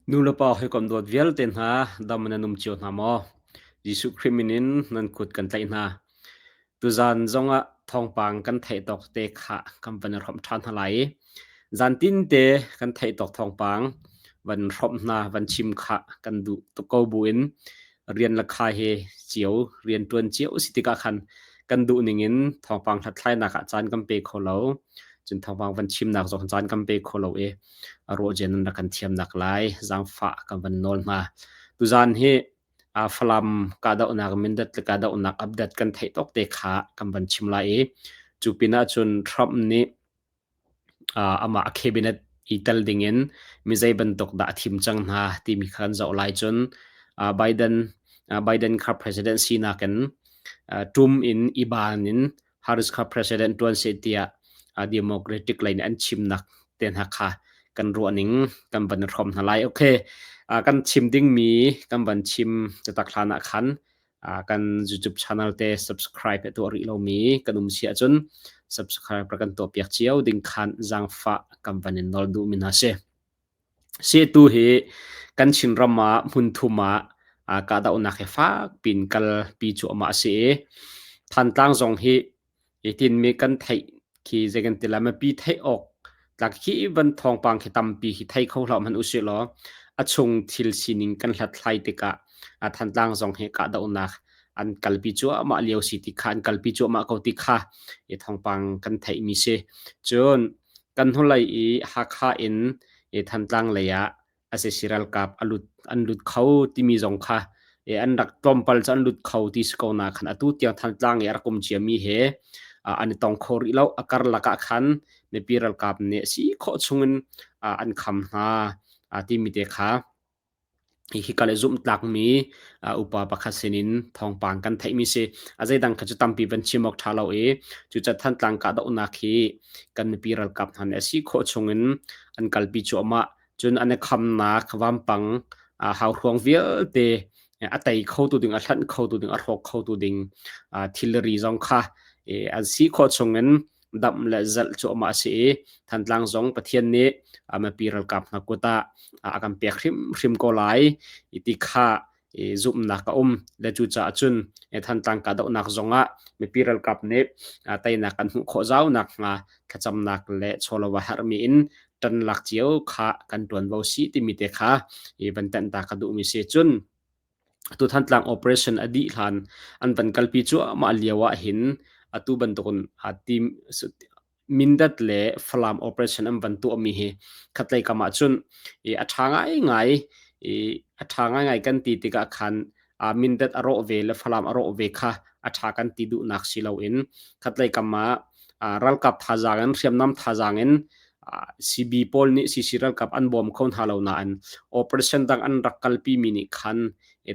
Nulepa hawikom dawt vialte hna dam nan um cio hna maw? Jesuh Khrih min in nan kut kan tlaih hna. Tuzaan zongah thawngpang kan theih tawk te kha kan van i hrawmh ṭhan hna lai i zantin te kan theih tawk thawngpang van hrawmh hna, van chim kha kan duh tuk ko buin rian le kha he cio, rian ṭuan cio si tikah khan kan duh ning in thawngpang hlathlainak ah caan kan pe kho lo. Cun thawngpang van chimnak zong caan kan pe kho lo i a rawhzia nan rak kan thiamnak lai zaangfah kan van nawl hna. Tuzaan hi Falam kahdohnak Mindat le kahdohnak update kan theih tawk te kha kan van chim lai i cu pinah cun Trump nih amah a cabinet i tel dingin mi zei bantuk dah a thim cang hna timi kha kan zoh lai cun Biden Biden kha president sinak in tum in i baan in Harris kha president ṭuan seh tiah Democratic lei nih an chimnak te hna kha kan ruahning kan van i hrawm hna lai. Okay, kan chim dingmi kan van chim tatak hlan ah khan kan YouTube channel te subscribe a tuah rih lomi kan um si ahcun subscribe rak kan tuahpiak cio ding khan zaangfah kan van in nawl duhmi hna si. Sehtu hi kan Chinram ah hmunthum ah kahdohnak hi fak piin kalpi cuahmah a si i Thantlang zong hi hitinmi kan theih khi zei kan ti lai mipi theih awk tlak khi van thawngpang khi tampi hi thei kho hlah hmanh usih law a chung thil sining kan hlathlai tikah Thantlang zong hi kahdohnak an kalpi cuahmah lio si ti kha an kalpi cuahmah ko ti kha i thawngpang kan theihmi si. Cun Kan hnulei i Hakha in Thantlang lei ah sac ralkap a lut an lut kho timi zong kha an rak tlawmpal cu an lut kho ti si ko na khan atu tiang Thantlang i a rak um ciami he an i tong kho rih lo. A karlak ah khan mipi ralkap nih a si khawh chungin an kham hna timi te kha Hika le zumhtlakmi upa pakhat sinin thawngpang kan theihmi si. A zeidang kha cu tampi van chim awk ṭha lo i cucaah Thantlang kahdohnak hi kan mipi ralkap hna nih a si khawh chungin an kalpi cuahmah. Cun an i khamnak vampang hauhruang vialte a tei khotu ding, a hlanh khotu ding, a hrawk khotu ding thilri zong kha an si khawh chungin damh le zalh cuahmah a si i Thantlang zong Pathian nih mipi ralkap hna kut ah a kan pek hrimhrim ko lai ti kha zumhnak a um le cucaah cun Thantlang kahdohnak zongah mipi ralkap nih teinak kan hmuh khawh zau nakhnga thlacamnak le chawlawah herhmi in ṭan lak cio kha kan ṭuanvo si timi te kha van tenh ta ka duhmi si cun Atu Thantlang operation a dih hlan an van kalpi cuahmah lio ahhin atu bantukin team Mindat le Falam operation an van tuahmi hi khatlei kam ahcun a ṭha ngaingai i a ṭha ngaingai kan ti tikah khan Mindat a rawh ve le Falam a rawh ve kha a ṭha kan ti duhnak si loin khatlei kam ah ralkap thazaang in hriamnam thazaang in CB pawl nih CC ralkap an bawm kho hna lo nain operation dang an rak kalpi mi nih khan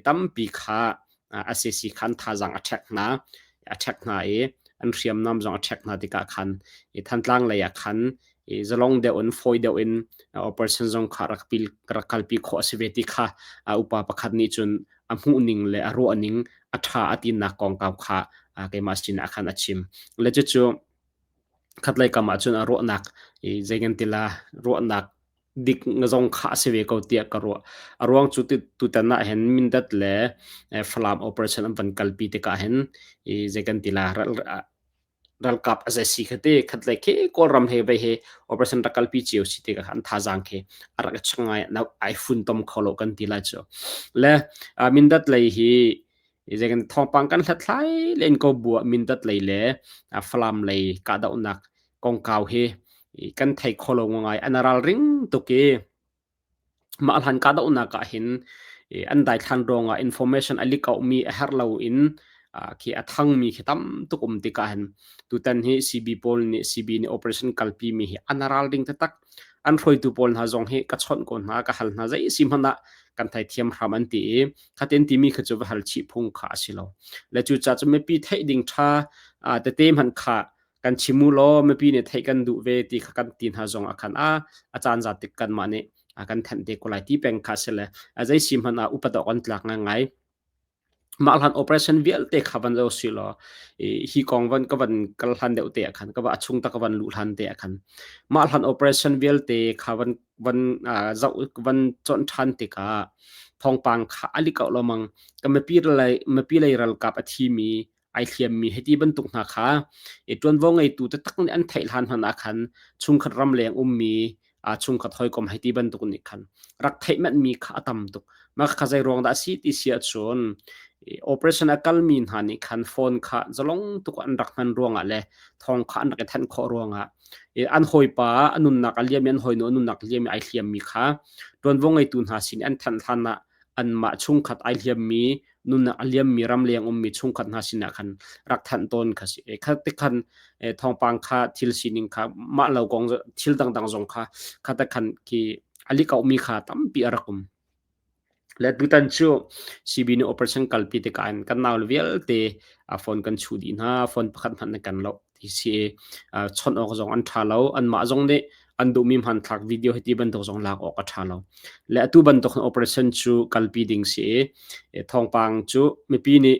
tampi kha SAC khan thazaang a ṭhek hna a ṭhek hna i an hriamnam zong a ṭhek hna tikah khan i Thantlang lei ah khan i zalong deuh in fawi deuh in operation zong kha rak pil rak kalpi khawh a si ve ti kha upa pakhat nih cun a hmuh ning le a ruah ning a ṭha a tinak kongkau kha keimah sinah khan a chim. Le cucu khatlei kam ah cun a ruahnak i zei kan ti la ruahnak dik zong kha a si ve ko tiah ka ruah. A ruang cu tutan ah hin Mindat le Falam operation an van kalpi tikah hin i zei kan ti la ralkap a zei si kha te khatlei khi Kawlram he vei he operation rak kalpi cio si tikah an thazaang khi a rak i chang ngai ai funtom kho lo kan ti lai cu. Le Mindat lei hi zeikan thawngpang kan hlathlai len ko buah Mindat lei le Falam lei kahdohnak kongkau hi kan thei kho lo ngai an ralring tuk i Mah hlan kahdohnak ah hin an daithlan ruangah information a leak mi a herh loin khi a thangmi khi tam tuk um tikah hin tutan hi CB pawl nih CB nih operation kalpi mi hi an ralring taktak. An hruaitu pawl hna zong hi ka chawnh ko hna, ka hal hna zei si hmanh ah kan theithiam hram an ti i khatin timi kha cu va hal chih phung kha a si lo. Le cucaah cu mipi theih ding ṭha tete hmanh kha kan chim u law mipi nih theih kan duh ve ti kha kan ti hna zong ah khan a a caan zat tik kanmah nih a kan thanh te ko lai ti peng kha si le a zei si hmanh ah upat awk an tlak ngai. Mah hlan operation vialte kha van zo si law hi kong van ka van kal hlan deuh te ah khan ka va a chung ta ka van luh hlan te ah khan mah hlan operation vialte kha van van zoh van chawnh ṭhan tikah thawngpang kha a lik lo mang. Ka mipi lei mipi lei ralkap a thimi ai hliammi hiti bantuk hna kha i ṭuanvo ngeitu taktak nih an theih hlan hmanh ah khan chungkhat ramleng ummi chungkhat hawikom hei ti bantuk nih khan rak theih manhmi kha a tam tuk. Mah kha zei ruang dah a si ti si ahcun operation a kalmi hna nih khan phone kha zalong tuk an rak hman ruangah le thawng kha an rak i thanh khawh ruangah an hawipa a nunnak a liam i an hawinu a nunnak a liam i ai hliammi kha ṭuanvo ngeitu hna sin an thanh hlan ah anmah chungkhat ai hliammi nunnak a liammi ramleng ummi chungkhat hna sinah khan rak thanh tawn kha si. Kha te khan thawngpang kha thil sining kha mah lo kong thil dangdang zong kha kha te khan khi a likohmi kha tampi a rak um. Le tutan cu CB nih operation kalpi tikah in kan nau le vialte phone kan chuh dih hna, phone pakhat hmanh na kan lo ti si. Chawnh awk zong an ṭha lo. Anmah zong nih an duhmi hmanthlak video hiti bantuk zong lak awk a ṭha lo. Le atu bantuk operation cu kalpi ding si i thawngpang cu mipi nih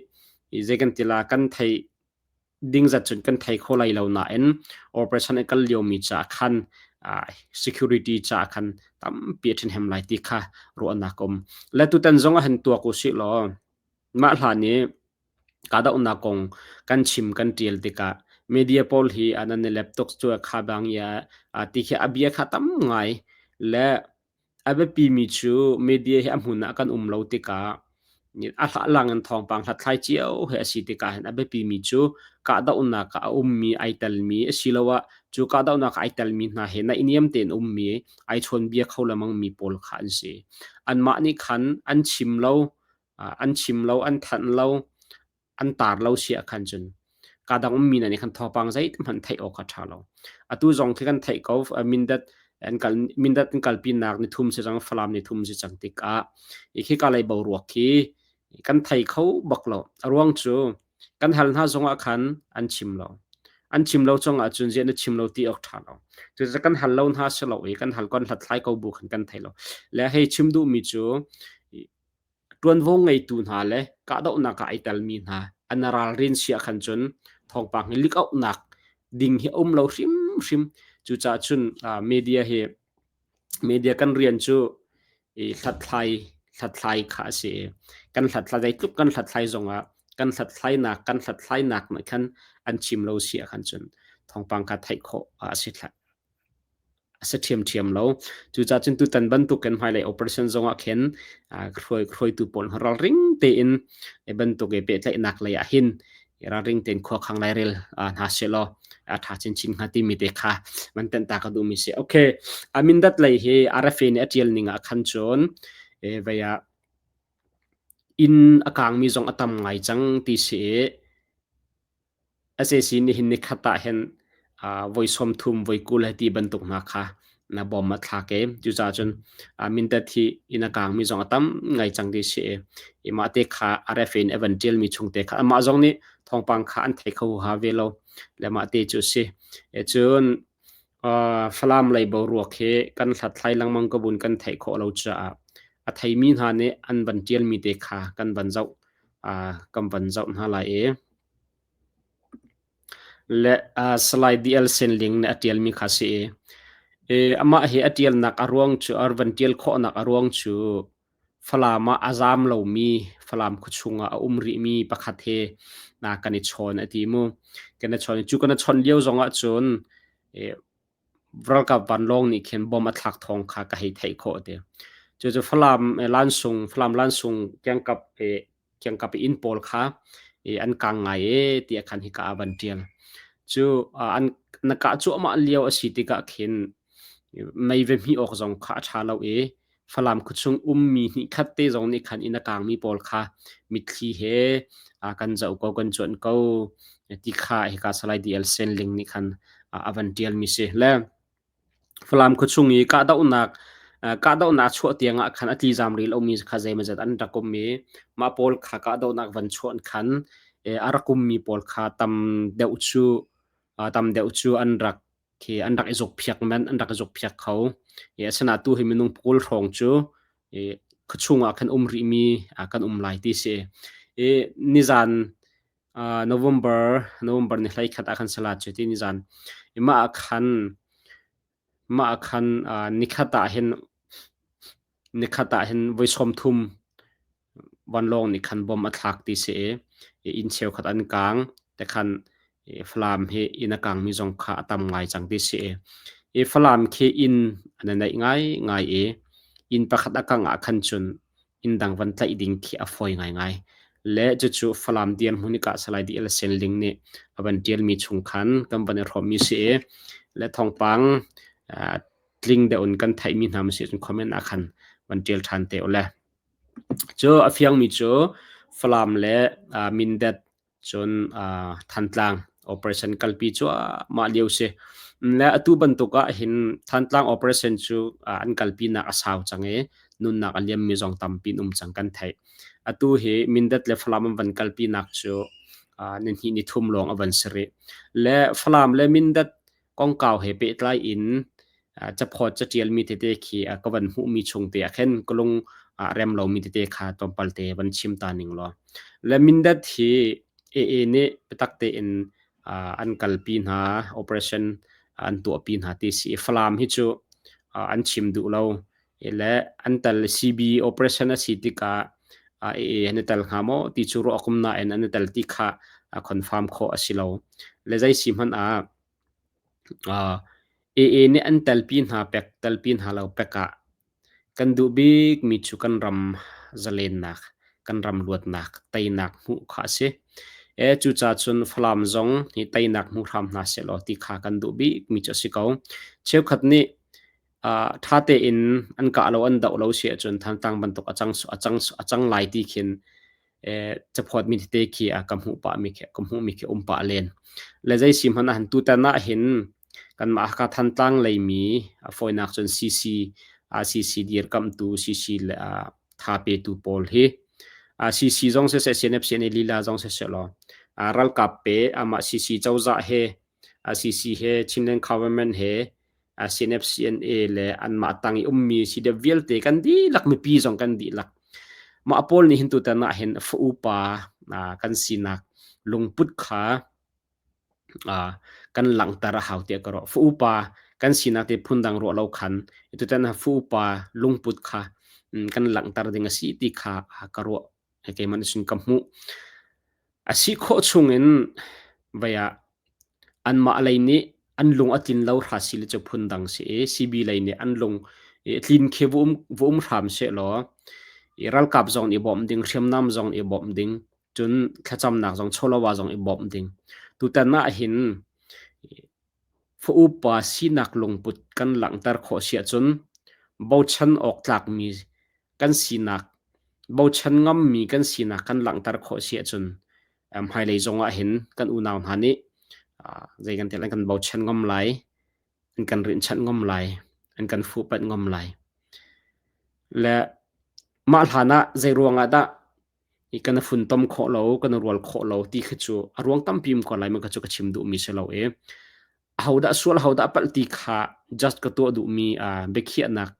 zei kan ti la kan thei ding zat cun kan thei kho lai lo nain operation a kal liomi caah khan security caah khan tampi a ṭhahnem lai ti kha ruahnak um. Le tutan zong ah hin tuak u sih law mah hlan i kahdohnak kong kan chim kan ṭial tikah media pawl hi an i laptop cu kha bang ia ti khi a bia kha tam ngai le A biapimi cu media hi a hmun ah kan um lo tikah a hlahlang in thawngpang hlathlai cio he a si tikah hin a biapimi cu kahdohnak ah a ummi ai telmi asiloah cu kahdohnak ah ai telmi hna he naihniam tein ummi ai chawnbia kho lengmangmi pawl kha an si. Anmah nih khan an chim lo, an chim lo, an thanh lo, an tar lo si ah khan cun ka dang ummi hna nih khan thawngpang zeihmanh theih awk a ṭha lo. Atu zong khi kan theih ko Mindat an kal Mindat an kalpinak ni thum si cang Falam ni thum si cang tikah khika lei boruak khi kan thei kho bak lo. A ruang cu kan hal hna zong ah khan an chim lo. An chim lo cungah cun ziah na chim lo ti awk ṭha lo. Cucaah kan hal lo hna si lo i kan hal kon hlathlai ko bu khan kan thei lo. Le hei chim duhmi cu Ṭuanvo ngeitu hna le kahdohnak ah ai telmi hna an ralrin si ahkhan cun thawngpang hi lik-auhnak ding hi a um lo hrimhrim. Cucaah cun media hi media kan rian cu i hlathlai hlathlai kha a si i kan hlathlai zeitluk kan hlathlai zongah kan hlathlainak kan hlathlainak nih khan an chim lo si ahkhan cun thawngpang kha theih khawh a si a si ṭhiamṭhiam lo. Cucaah cun tutan bantukin hmailei operation zongah khin hruaitu pawl ralring tein hi bantuk i pehtlaihnak lei ah hin ralring tein khuakhang lairel hna sehlaw a ṭha chinchin hnga timi te kha van tenh ta ka duhmi si. Okay, Mindat lei hi RFA nih a ṭial ning ah khan cun vei ah inn a kaangmi zong a tam ngai cang ti si i Sac nihin nikhat ah hin voi 30 voi 20 hei ti bantuk hna kha na bawm a thlak i cucaah cun Mindat hi inn a kaangmi zong a tam ngai cang ti si i mah te kha RFA in a van ṭialmi chung te kha amah zong nih thawngpang kha an thei kho huaha ve lo le mah te cu a si. Cun Falam lei boruak hi kan hlathlai lengmang ko buin kan theih khawh lo caah a theimi hna nih an van ṭialmi te kha kan van zoh kan van zoh hna lai i Le Salai DL Senling nih a ṭialmi kha a si i amah hi a ṭialnak a ruang cu a van ṭial khawhnak a ruang cu Falam ah a zaam lomi Falam khuachung ah a um rihmi pakhat he kan i chawn a ti mu. Kan i chawn i cu kan i chawnh lio zongah cun ralkap vanlawng nih khin bom a thlak thawng kha ka hei theih khawh ti. Cucu Falam Lansung Falam Lansung kiangkap kiangkap i inn pawl kha an kang ngai e tiah khan hika ah van ṭial. Cu an na kah cuahmah lio a si tikah khin mei va hmih awk zong kha a ṭha lo i Falam khuachung ummi hnihkhat te zong nih khan inn a kangmi pawl kha mitthli he kan zoh ko kan cuanh ko ti kha hika Salai DL Senling nih khan a van ṭialmi si. Le Falam khuachung i kahdohnak kahdohnak chuah tiang ah khan a tlizam rih lomi kha zeimawzat an rak um i mah pawl kha kahdohnak van chuah khan a rak ummi pawl kha tam deuh cu tam deuh cu an rak khi an rak i zukphiak man an rak i zukphiak kho. Asinain tu hi minung 20 hrawng cu khuachung ah khan um rihmi kan um lai ti si. I nizan November November ni 11 ah khan sala cu ti nizan i mah ah khan mah ah khan nikhat ah hin nikhat ah hin voi 30 vanlawng nih khan bom a thlak ti si i inn cheukhat an kaang te khan Falam hi inn a kaangmi zong kha a tam ngai cang ti si i Falam khi inn an i neih ngaingai i inn pakhat a kangh ah khan cun inn dang van tlaih ding khi a fawi ngaingai. Le cucu Falam dirhmun i kah Salai DL Senling nih a van ṭialmi chung khan kan van i hrawmmi si i le thawngpang tling deuh in kan theihmi hna si cun comment ah khan van ṭial ṭhan te ule. Cu a fiangmi cu Falam le Mindat cun Thantlang operation kalpi cuahmah lio si. Le atu bantuk ah hin Thantlang operation cu an kalpinak a sau cang i nunnak a liammi zong tampi an um cang kan theih. Atu hi Mindat le Falam an van kalpinak cu nihnih nithum lawng a van si rih. Le Falam le Mindat kongkau he pehtlai in caphawt caṭialmi tete khi ka van hmuhmi chung te ah khin ka lung rem lomi tete kha tlawmpal te van chim ta ning law. Le Mindat hi AA nih biatak tein an kalpi hna, operation an tuahpi hna ti si. Falam hi cu an chim duh lo. Le an tel CB operation a si tikah AA an i tel hnga maw ti cu ruah kum nain an i tel ti kha confirm khawh a si lo. Le zei si hmanh ah AA nih an telpi hna pek telpi hna lo pek ah kan duh bikmi cu kan ram zalennak, kan ram luatnak, teinak hmuh kha a si. Cucaah cun Falam zong hi teinak hmu hram hna sehlaw ti kha kan duh bikmi cu a si ko. Cheukhat nih ṭha tein an kah lo an doh lo si ahcun Thantlang bantuk a cang a cang a cang lai ti khin caphawtmi tete khi ka hmuh pahmi khi ka hmuhmi khi um pah len. Le zei si hmanh ah hin tutan ah hin kanmah Hakha Thantlang leimi a fawinak cun CC CC dirkamhtu CC le tha petu pawl hi CC zong siseh CNF CNA lila zong siseh law ralkap pe amah CC cozah he CC he Chinland government he CNF CNA le anmah tang i ummi CDF vialte kan dihlak mipi zong kan dihlak mah pawl nih hin tutan ah hin fa upa kan sinak lungput kha kan langhter a hau tiah ka ruah. Fa upa kan sinak te phundang ruah lo khan tutan ah fa upa lungput kha kan langhter ding a si ti kha ka ruah. Keimah nih cun ka hmuh. A si khawh chungin vei ah anmah lei nih an lung a tlin lo hra si le cu phundang si i CB lei nih an lung i tlin khi va um, va um hram sehlaw i ralkap zong nih bawmh ding, hriamnam zong nih bawmh ding, cun thlacamnak zong chawlawah zong i bawmh ding. Tutan ah hin fa upa sinak lungput kan langhter khawh si ahcun bochan awk tlakmi kan sinak bochan ngammi kan sinak kan langhter khawh si ahcun hmailei zong ah hin kan unau hna nih zei kan ti an kan bochan ngam lai, an kan rinhchanh ngam lai, an kan fuhpanh ngam lai. Le mah hlan ah zei ruang ah dah i kan funtom khawh lo, kan rual khawh lo ti khi cu a ruang tampi um ko lai ma kha cu ka chim duhmi si lo i ahodah sual ahodah palh ti kha just ka tuah duhmi biakhiahnak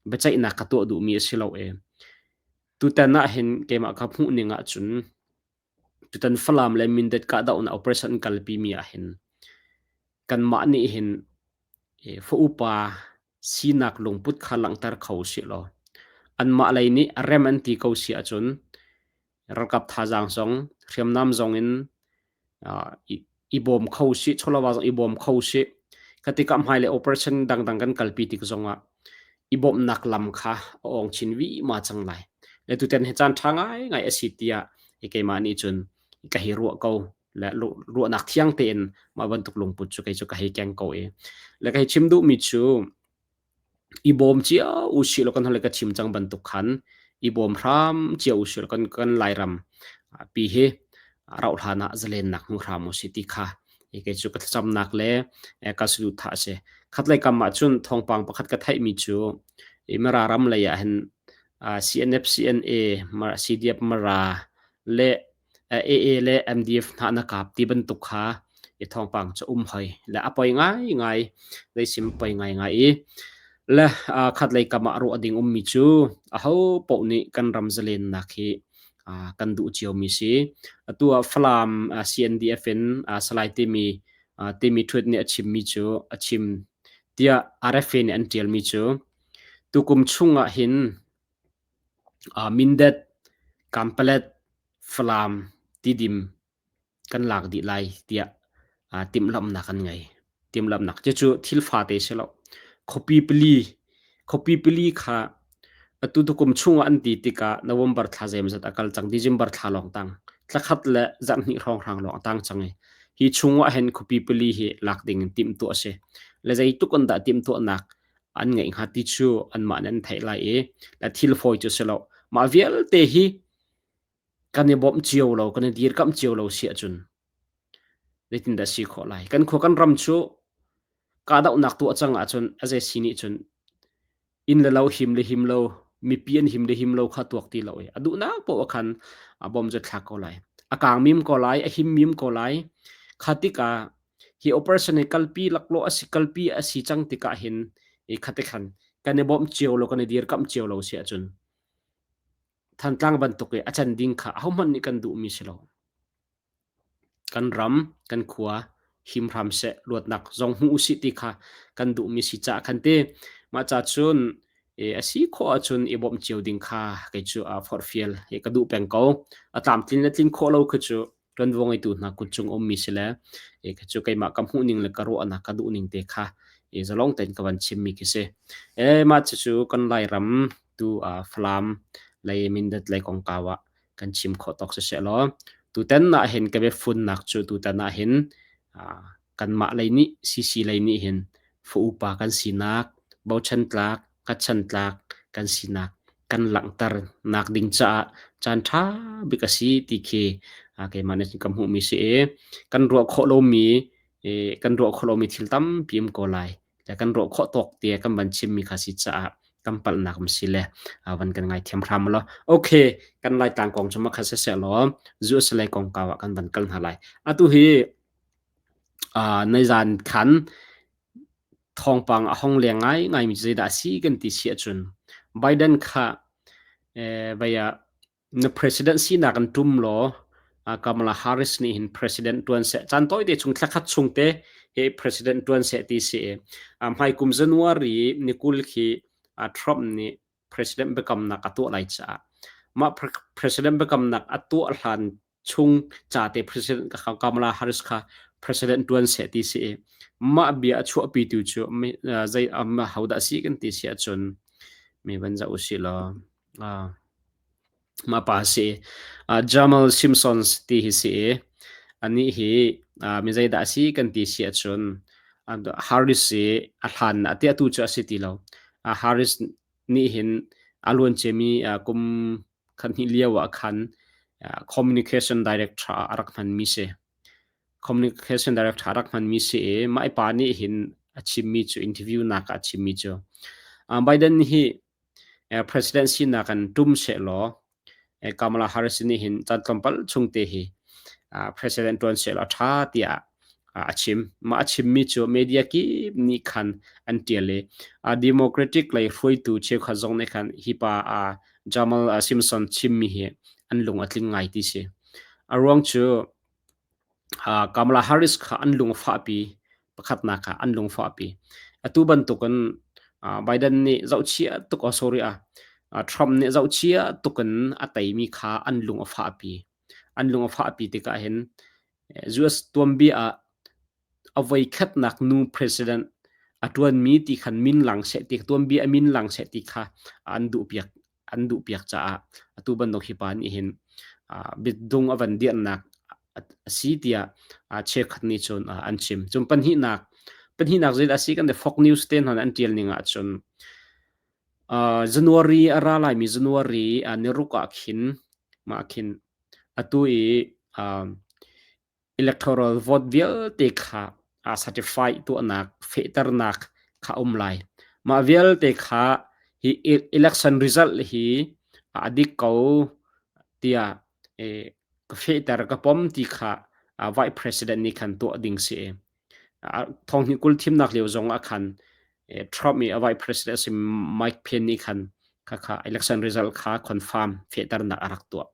biaceihnak ka tuah duhmi a si lo i tutan ah hin keimah ka hmuh ning ahcun tutan Falam le Mindat kahdohnak operation kalpi mi ah hin kanmah nih hin fa upa sinak lungput kha langhter kho usih law anmah lei nih a rem an ti ko si ahcun ralkap thazaang zong hriamnam zong in i bawm kho usih chawlava zong i bawm kho usih ka tikah hmailei operation dangdang kan kalpi tik zongah i bawmhnak lam kha a awng chin vima cang lai. Le tutan hi caan ṭha ngaingai a si tiah keimah nih cun ka hei ruah ko. Le ruahnak thiang tein mah bantuk lungput cu kei cu ka hei keng ko i le ka hei chim duhmi cu i bawm cio usih law kan hole ka chim cang bantuk khan i bawm hram cio usih law kan kan Lairam pi hi rauh hlan ah zalennak hmu hram usih ti kha kei cu ka thlacamnak le ka saduhthah a si. Khatlei kam ah cun thawngpang pakhat ka theihmi cu Mara ram lei ah hin CNF CNA CDF Mara le AA le MDF hna na kap ti bantuk kha i thawngpang cu um hoi le a poi ngaingai zeisim poi ngaingai i le khatlei kam ah ruah ding ummi cu aho paoh nih kan ram zalennak hi kan duh ciomi si. Atu ah Falam CNDF in Salai Timi Timi Ṭhuat nih a chimmi cu a chim tiah RFA nih an ṭialmi cu tukum chung ah hin Mindat, Kanpalet, Falam, Tidim kan lak dih lai tiah timhlamhnak an ngei. Timhlamhnak cucu thil fate si lo. Khuapi pali, khuapi pali kha atu tukum chungah an ti tikah November thla zeimawzat a kal cang, December thla lawng tang, thla khat le zarh hnih hrawnghrang lawng a tang cang i hi chungah hin khuapi pali hi lak ding in timhtuah a si. Le zeitluk in dah timhtuahnak an ngeih hnga ti cu anmah nih an theih lai i le thil fawi cu si lo. Mah vialte hi kan i bawmh cio lo, kan i dirkamh cio lo si ahcun zeitindah si khawh lai? Kan khua kan ram cu kahdohnak tuah cang ahcun a zei si nih cun inn le lo him le him lo, mipi an him le him lo kha tuak ti lo i a duhnak paoh ah khan a bom cu thlak ko lai. A kang mim ko lai, a him mim ko lai. Kha tikah hi operation hi kalpi laklawh a si kalpi a si cang tikah hin i khate khan kan i bawmh cio lo kan i dirkamh cio lo si ahcun Thantlang bantuk i a can ding kha ahohmanh nih kan duhmi si lo. Kan ram, kan khua him hram seh, luatnak zong hmu usih ti kha kan duhmi si caah khan ti. Mah ca cun a si khawh ahcun i bawmh cio ding kha kei cu forhfial hi ka duh peng ko. A tlamtlin le tlin khawh lo khi cu ṭuanvo ngeitu hna kut cung ummi si le kha cu keimah ka hmuhning le ka ruahnak ka duhning te kha zalong tein ka van chimmi khi si. Mah cucu kan Lairam tu Falam lei Mindat lei kongkau ah kan chim khawh tawk siseh law tutan ah hin ka biafunnak cu tutan ah hin kanmah lei nih CC lei nih hin fa upa kan sinak bochan tlak hngatchan tlak kan sinak kan langhter nak ding caah caan ṭha bik a si ti khi keimah nih ka hmuhmi si i kan ruah khawh lomi kan ruah khawh lomi thil tampi um ko lai. Le kan ruah khawh tawk te kan van chimmi kha si caah kan palhnak um si le van kan ngaithiam hram law. Okay, kan Laitlang kong cu ma kha siseh law zu lei kongkau ah kan van kal hna lai. Atu hi nai zan khan thawngpang a hong leng ngaingaimi cu zeidah a si kan ti si ahcun Biden kha vei ah na president sinak in ṭum law Kamala Harris nih hin president ṭuan seh caan tawite chung thla khat chung te hi president ṭuan seh ti si i hmaikum January ni 20 khi Trump nih president biakamnak a tuah lai caah mah president biakamnak a tuah hlan chung ca te president Kamala Harris kha president tuan seh ti si i mah bia a chuahpitu cu zei hodah si kan ti si ahcun mi van zoh usih law mah pa si Jamal Simpsons ti hi si i anih hi mi zeidah a si kan ti si ahcun Harris i a hlan a ti atu cu a si ti lo. Harris nih hin a luanciami kum khat hnih lio ah khan communication director ah a rak hmanmi si. Communication director a rak hmanmi si i mah i pa nih hin a chimmi cu interview nak ah a chimmi cu Biden hi President sinak in ṭum sehlaw Kamala Harris nih hin caan tlawmpal chung te hi president ṭuan sehlaw a ṭha tiah a chim. Mah a chimmi cu media kip nih khan an ṭial i Democratic lei hruaitu cheukhat zong nih khan hi pa Jamal Simpson chimmi hi an lung a tling ngai ti si. A ruang cu Kamala Harris kha an lung a fahpi. Pakhatnak ah an lung fahpi. Atu bantukin Biden nih zohchia tuk oh sorry ah Trump nih zohchia tukin a teimi kha an lung a fahpi. An lung a fahpi tikah hin US tuanbia ah a voikhatnak nu president a ṭuanmi ti khan min lang seh ti tuanbia a min lang seh ti kha an duhpiak an duhpiak caah atu bantuk hi pa nih hin biadung a van dirhnak a si tiah cheukhat nih cun an chim. Cun pahnihnak pahnihnak zei a si kan Fox News te hna an ṭial ning ahcun January a ra laimi January ni ruk ah khin mah khin atu i Electoral vote vialte kha aa certify tuahnak fehternak kha a um lai. Mah vialte kha hi election result hi a dik ko tiah ka fehter ka pom ti kha vice president nih khan tuah ding si. Thonghnih 20 thimnak lio zong ah khan Trump i a vice president a si Mike Pence nih khan khakha election result kha confirm fehternak a rak tuah.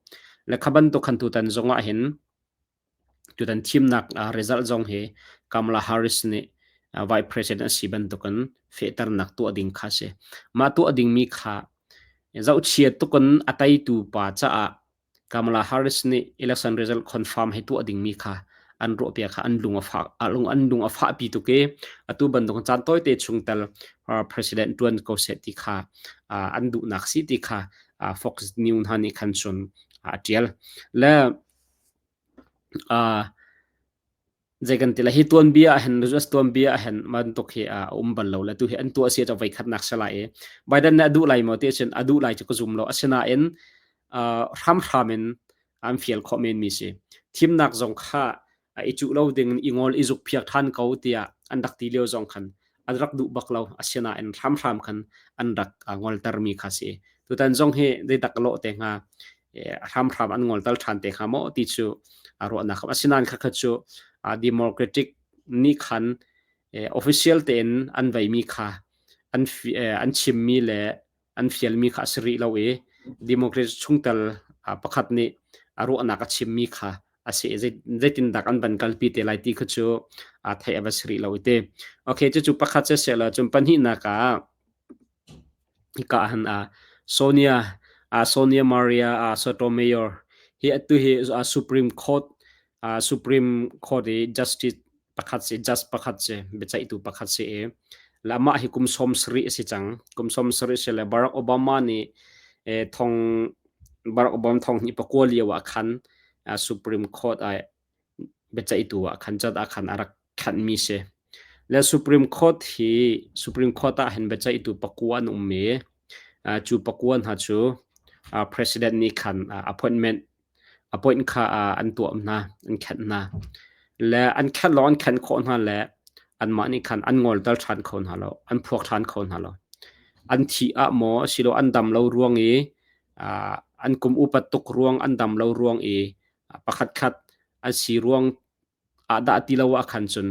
Le kha bantuk khan tutan zong ah hin tutan thimnak result zong hi Kamala Harris nih vice president a si bantukin fehternak tuah ding kha si. Mah tuah dingmi kha zohchia tukin a teitu pa caah Kamala Harris nih election result confirm hei tuah dingmi kha an ruahpiak kha an lung a fah an lung a fahpi tuk i atu bantuk caan tawite chung tal president tuan ko seh ti kha an duhnak si ti kha Fox News hna nih khan cun a tial. Le Zei kan ti lai hi tuanbia ah hin US tuanbia ah hin bantuk hi a um bal lo le tu hi an tuah si cu voi khatnak si lai i Biden nih a duh lai maw ti ahcun a duh lai cu ka zum lo asinain hramhram in an fial khawh men mi si thimnak zong kha i cuh lo ding in i ngol i zuk phiak ṭhan ko tiah an rak ti lio zong khan an rak duh bak lo asinain hramhram khan an rak ngoltermi kha si tutan zong hi zeidak lawh te hnga hramhram an ngolter ṭhan te hnga maw ti cu ruahnak asinain khakha cu democratic nih khan official tein an veimi kha an an chimmi le an fialmi kha a si rih lo i democratic chungtel pakhat nih a ruahnak a chimmi kha a si zeitindak an van kalpi te lai ti kha cu theih a va si rih lo i ti. Okay, cucu pakhat si seh law cun pahnihnak ah hika han Sonia Sonia Maria Sotomayor hi atu hi Supreme Court Supreme Court i Justice pakhat si judge pakhat si biaceihtu pakhat si i le amah hi kum 70 a si cang kum 70 si le Barack Obama nih thong Barack Obama thong hnih pakua lio ah khan Supreme Court ah biaceihtu ah khan judge ah khan a rak khanhmi si le Supreme Court hi Supreme Court ah hin biaceihtu pakua an um i cu pakua hna cu President nih khan appointment Appoint kha an tuah hna, an khenh hna. Le an khenh lawng an khenh khawh hna le anmah nih khan an ngolter ṭhan kho hna lo, an phuak ṭhan kho hna lo. An thih ah maw asilo an dam lo ruang i an kum upat tuk ruang an dam lo ruang i pakhatkhat an si ruang ah dah ti lo ah khan cun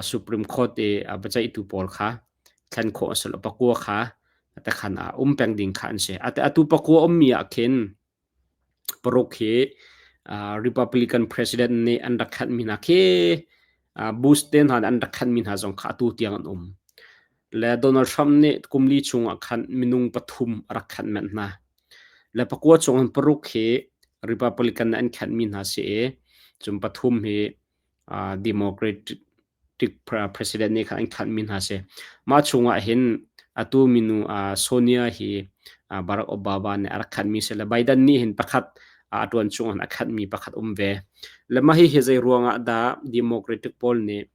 Supreme Court i biaceihtu pawl kha thlen khawh a si lo. Pakua kha takhan ah um peng ding kha an si. Atu pakua ummi ah khin Paruk hi Republican President nih an rak khanhmi hna khi Bush te hna nih an rak khanhmi hna zong kha atu tiang an um. Le Donald Trump nih kum li chungah khan minung pathum a rak khanh manh hna. Le pakua chung in paruk hi Republican nih an khanhmi hna si i cun pathum hi Democratic president nih khan an khanhmi hna si. Mah chungah hin atu minu Sonia hi Barack Obama nih a rak khanhmi si le Biden nih hin pakhat a ṭuan chung a khanhmi pakhat um ve. Le mah hihi zei ruangah dah Democratic pawl nih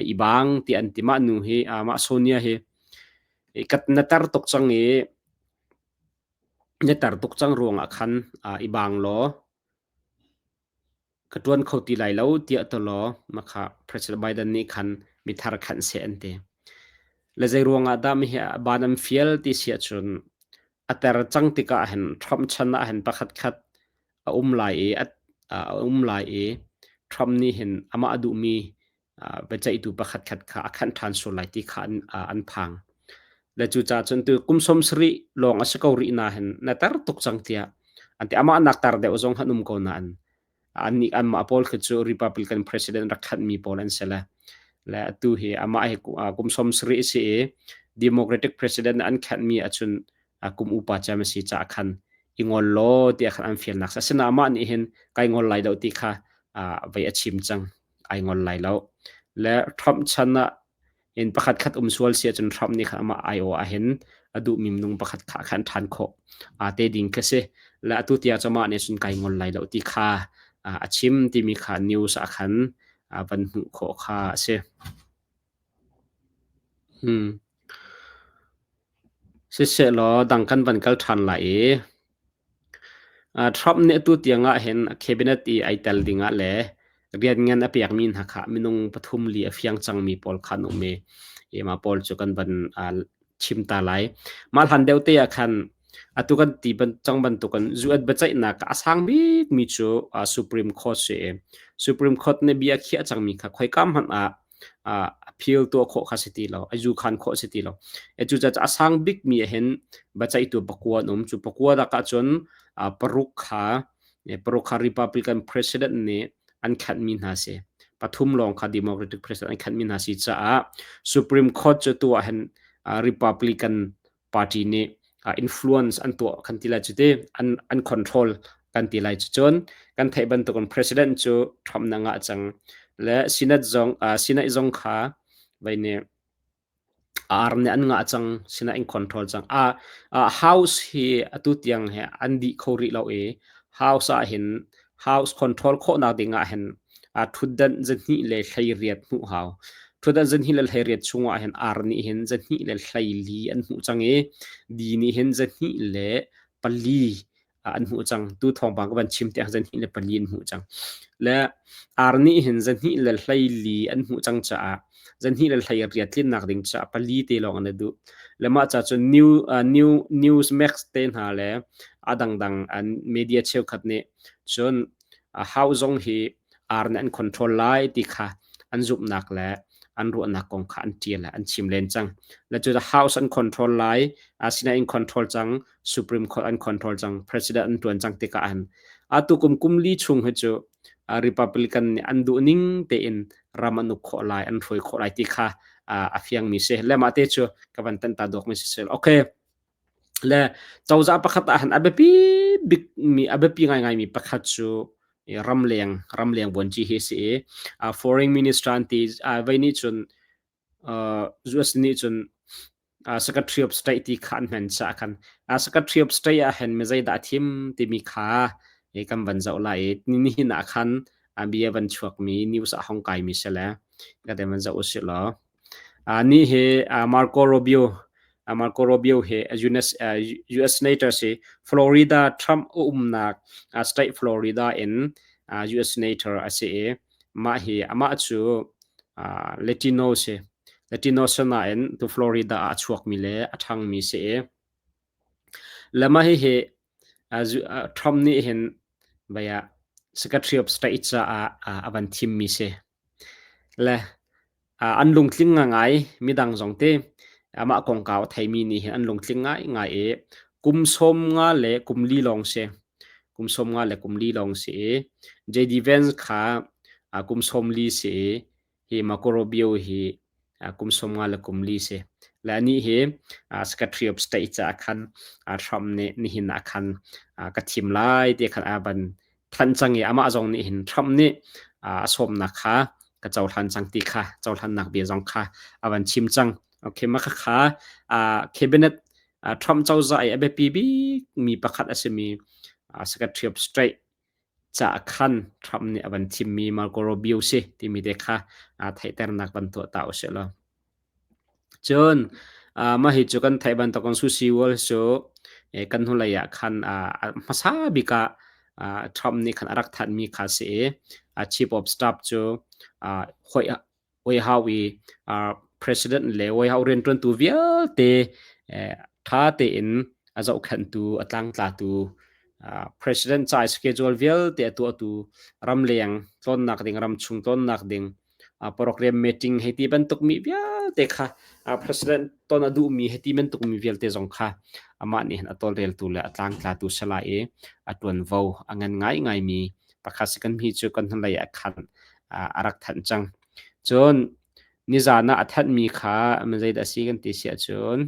i bang ti an ti mah nu hi mah Sonia hi kat na tar tuk cang i na tar tuk cang ruangah khan i bang law Ka ṭuan kho ti lai lo tiah ti law makha President Biden nih khan mithar khanh seh an ti. Le zei ruangah dah mihi ban an fial ti si ahcun a ter cang tikah hin Trump chan ah hin pakhat khat a um lai i a um lai i Trump nih hin amah a duhmi biaceihtu pakhat khat kha a khanh ṭhan sual lai ti kha an phang. Le cucaah cun tu kum 70 lawng a si ko rih na hin na tar tuk cang tiah an ti amah nak tar deuh zong han um ko nain annih anmah pawl khi cu Republican president rak khanhmi pawl an si le le atu hi amah hi kum 70 si i Democratic president an khanhmi ahcun kum upa cem a si caah khan i ngol law tiah khan an fialnak asinain amah nih hin kai ngol lai lo ti kha vei a chim cang ai ngol lai lo. Le Trump chan ah in pakhat khat um sual si ahcun Trump nih khan amah aiawh ah hin a duhmi minung pakhat kha khan ṭhan khawh aa te ding khi si. Le atu tiang cu amah nih cun kai ngol lai lo ti kha a chim timi kha news ah khan van hmuh khawh kha a si. Hmm. Siseh law dang kan van kal ṭhan lai i Trump nih atu tiang ah hin cabinet i ai tel ding ah le rian ngan a pekmi hna kha minung pathum li a fiang cangmi pawl kha an um i i mah pawl cu kan van chim ta lai. Mah hlan deuh te ah khan atu kan ti cang bantukin US biaceihnak a sang bikmi cu Supreme Court si i Supreme Court nih bia a khiah cangmi kha khoika hmanh ah appeal tuah khawh kha si ti lo, a zu khan khawh si ti lo. Cucaah a sang bikmi ah hin biaceihtu pakua an um. Cu pakua lak ahcun paruk kha Paruk kha Republican president nih an khanhmi hna si. Pathum lawng kha Democratic president an khanhmi hna si caah Supreme Court cu tu ah hin Republican party nih influence an tuah kan ti lai cu ti an an control kan ti lai cu cun kan theih bantukin president cu Trump na ngah cang le Senate zong Senate zong kha vai nih Ar nih an ngah cang, sinain control cang. House hi atu tiang hi an dih kho rih lo i House ah hin House control khawhnak ding ah hin ṭhutdanh zahnih le 18 hmuh hau. Ṭhutdanh 2 le 18 chungah hin ar nih hin 2 le 14 an hmuh cang i D nih hin 2 le 4 an hmuh cang. Tu thawngpang ka van chim tiang 2 le 4 an hmuh cang. Le ar nih hin 2 le 14 an hmuh cang caah 2 le 18 tlinnak ding caah pali te lawng an i duh. Le mah ca cun new, new, Newsmax te hna le a dangdang an media cheukhat nih cun house zong hi ar nih an control lai ti kha an zumhnak le an ruahnak kong kha an ṭial an chim len cang. Le cu house an control lai, asinain control cang, Supreme Court an control cang, President an ṭuan cang tikah an atu kum kum li chung hi cu Republican nih an duh ning tein ram an uk khawh lai, an hruai khawh lai ti kha a fiangmi si. Le mah te cu ka van tan ta dawk mi si. Okay. Le cozah pakhat ah han a biapi bik mi a biapi ngaingai mi pakhat cu ramleng ramleng vuanci hi si i foreign minister an ti vei nih cun US nih cun Secretary of State ti kha an hman caah khan Secretary of State ah hin mi zeidah a thim timi kha kan van zoh lai i nihin ah khan bia van chuakmi news ah hong kaimi si le ka te van zoh usih law ni hi Marco Rubio Marco Rubio hi US, US Senator si Florida Trump umnak state Florida in US Senator a si i mah hi amah cu Latino si. Latino sinain tu Florida ah a chuakmi le a ṭhangmi si i le mah hihi Trump nih hin vei ah Secretary of State caah a van thimmi si. Le an lungtling ngai midang zong te amah kongkau a theimi nih hin an lungtling ngaingai i kum 50 le kum li lawng si. Kum 50 le kum li lawng si i JD Vance kha kum 40 si i hi Marco Rubio hi kum 50 le kum li si. Le anih hi Secretary of State caah khan Trump nih nihin ah khan ka thim lai ti khan a van thanh cang i amah zong nih hin Trump nih a sawmnak kha ka cohlan cang ti kha cohlannak bia zong kha a van chim cang. Okay, mah kha cabinet Trump cozah i a biapi bik mi pakhat a simi Secretary of State caah khan Trump nih a van thimmi Marco Rubio si timi te kha theihternak van tuah ta usih law. Cun mah hi cu kan theih bantukin Susie Wiles cu kan hnulei ah khan hmasa bik ah Trump nih khan a rak thanhmi kha si i Chief of Staff cu hoi i President le White House rianṭuantu vialte ṭha tein a zohkhenhtu, a tlangtlatu, President ca i schedule vialte a tuahtu, ramleng tlawnnak ding, ramchung tlawnnak ding, program meeting hei ti bantuk mi vialte kha President ton a duhmi hei ti bantuk mi vialte zong kha amah nih hin a tawlreltu le a tlangtlatu si lai i a ṭuanvo a ngan ngaingaimi pakhat si kan hi cu kan hnulei ah khan a rak thanh cang. Cun nizan ah a thanhmi kha zeidah a si kan ti si ahcun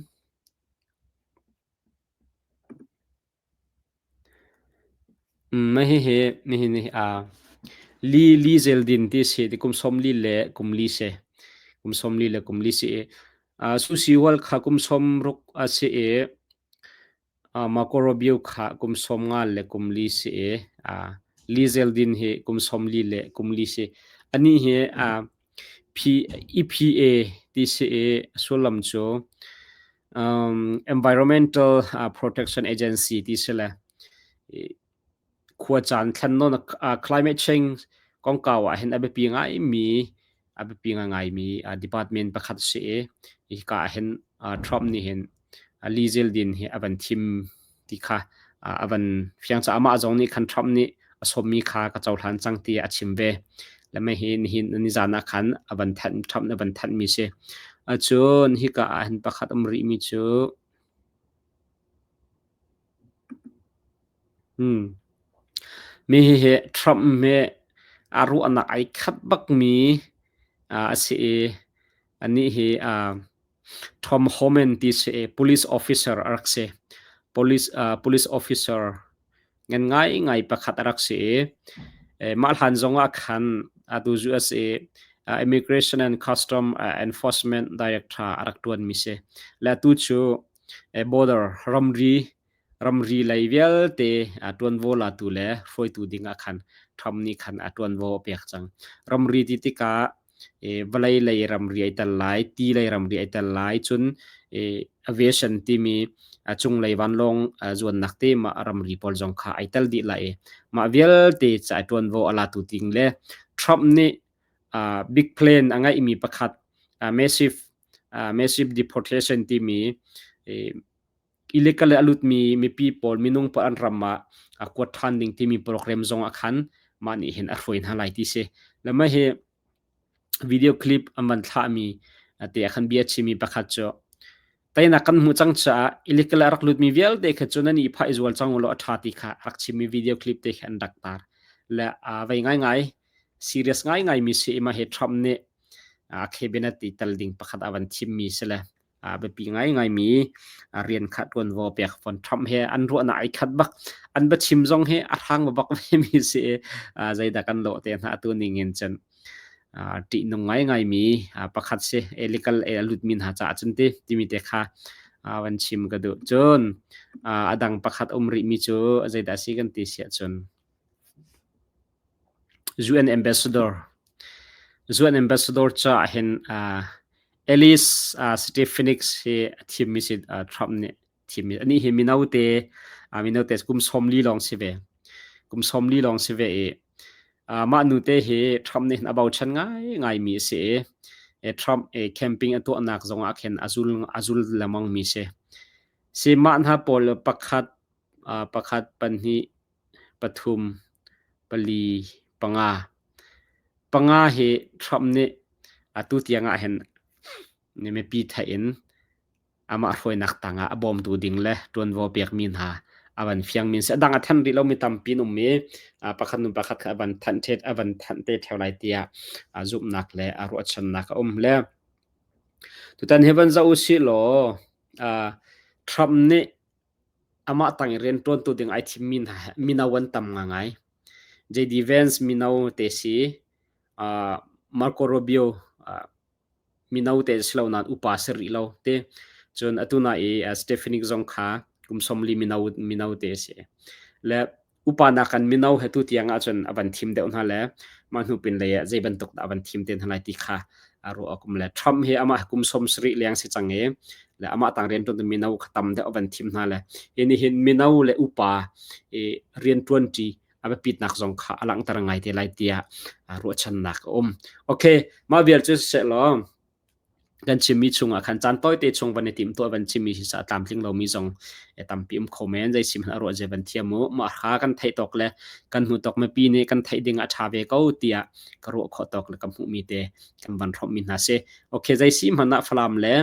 Hihi nihin hi li li zeldin ti si ti kum 40 le kum li si. Kum 40 le kum li si i Susi Wal kha kum 60 a si i Marco Rubio kha kum 50 le kum li si i Li Zeldin hi kum 40 le kum li si. Anih hi EPA ti si i a sullam cu Environmental Protection Agency ti si le khuacaan thlennawn climate change kongkau ah hin a biapi ngaimi a biapi ngaingaimi department pakhat a si i hika ah hin Trump nih hin Lee Zeldin hi a van thim ti kha a van fiang caah amah zong nih khan Trump nih a sawmmi kha ka cohlan cang tiah a chim ve. Le mei hi nihin nizan ah khan a van thanh Trump nih a van thanhmi si. Cun hika ah hin pakhat um rihmi cu Hmm. Mi hihi Trump hi a ruahnak ai khat bakmi a si i anih hi Tom Homan ti si i police officer a rak si. Police officer ngan ngaingai pakhat a rak si i mah hlan zongah khan atu USA Immigration and Custom Enforcement Director a rak ṭuanmi si. Le atu cu border ramri ramri lei vialte ṭuanvo latu le hruaitu ding ah khan Trump nih khan a ṭuanvo a pek cang. Ramri ti tikah vawlei lei ramri ai tel lai, ti lei ramri ai tel lai, cun aviation timi a cunglei vanlawng zuannak te mah ramri pawl zong kha ai tel dih lai i mah vialte ca ṭuanvo a latu ding le Trump nih big plan a ngeihmi pakhat massive massive deportation timi illegal a lutmi mipi pawl minung pawl an ram ah a kuat ṭhan ding timi program zong ah khan mah nih hin a hruai hna lai ti si. Le mah hi video clip an van thlahmi te ah khan bia chimmi pakhat cu teinak kan hmuh cang caah illegal a rak lutmi vialte kha cu nan i phah i zual cang ulaw a ṭha ti kha rak chimmi video clip te khi an rak tar. Le a vei ngaingai serious ngaingai mi si i mah hi Trump nih a cabinet i tel ding pakhat a van thimmi si le a biapi ngaingaimi rian kha ṭuanvo pek fawn. Trump he an ruahnak ai khat bak. An biachim zong hi a hrang bak vemi si i zeidah kan lawh te hna atu ning in cun ṭihnung ngaingaimi pakhat si. Illegal a lutmi hna caah cun ti timi te kha van chim ka duh. Cun a dang pakhat um rihmi cu zeidah si kan ti siah cun UN ambassador UN ambassador caah hin Elise Stefanik hi a thimmi si Trump nih thimmi anih hi mino te mino te kum 40 lawng si ve kum 40 lawng si ve i mah nu te hi Trump nih hin a bochan ngaingai mi a si i Trump camping a tuahnak zong ah khin a zul lengmang mi si si mah hna pawl pakhat pakhat pahnih pathum pali panga panga hi Trump nih atu tiang ah hin mipi theih in amah hruainak tangah a bawmtu ding le ṭuanvo pekmi hna a van fiangmi an si. A dang a thanh rih lomi tampi an um i pakhat hnu pakhat kha a van thanh a van thanh te ṭheo lai tiah zumhnak le a ruahchannak a um le tutan hi van zoh usih law Trump nih amah tang i rianṭuantu ding ai thimmi hna hi mino an tam ngaingai. JD Vance mino te si, Marco Rubio mino te si lo nain upa si rih lo te. Cun atu na i Stefanik zong kha kum 40 mino mino te si. Le upa nakin mino he tu tiang ahcun a van thim deuh hna le mah hnu pin lei ah zei bantuk dah a van thim te hna lai ti kha a ruah awk um le Trump hi amah kum 70 leng si cang i le amah tang rianṭuan tu mino kha tam deuh a van thim hna le hi nih hin mino le upa i rianṭuanṭi a biapitnak zong kha a langhter ngai te lai tiah ruahchannak a um. Okay, mah vial cu siseh law Kan chimmi chungah khan caan tawite chung van i timhtuah van chimmi hi a tlamtling lomi zong tampi um kho men. Zei sim hmanh a ruah zia van thiam u. Mah kha kan theih tawk le kan hmuh tawk mipi nih kan theih ding a ṭha ve ko tiah ka ruah khawh tawk le ka hmuhmi te kan van hrawmhmi hna si. Okay, zei si hmanh ah Falam le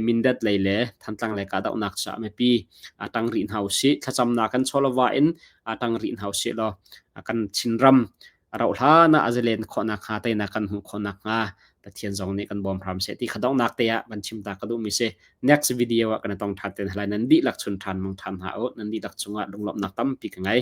Mindat lei le Thantlang lei kahdohnak caah mipi a ṭang rih hna usih. Thlacamnak kan chawlava in a ṭang rih hna usih law kan Chinram a rauh hlan ah a zalen khawh nakhnga teinak kan hmuh khawh nakhnga Pathian zong nih kan bawm hram seh ti kha donghnak te ah van chim ta ka duhmi si. Next video ah kan i tong ṭhan te hna lai. Nan dihlak chun ṭhan mong ṭhan hna u. Nan dihlak cungah lunglawmhnak tampi ka ngei.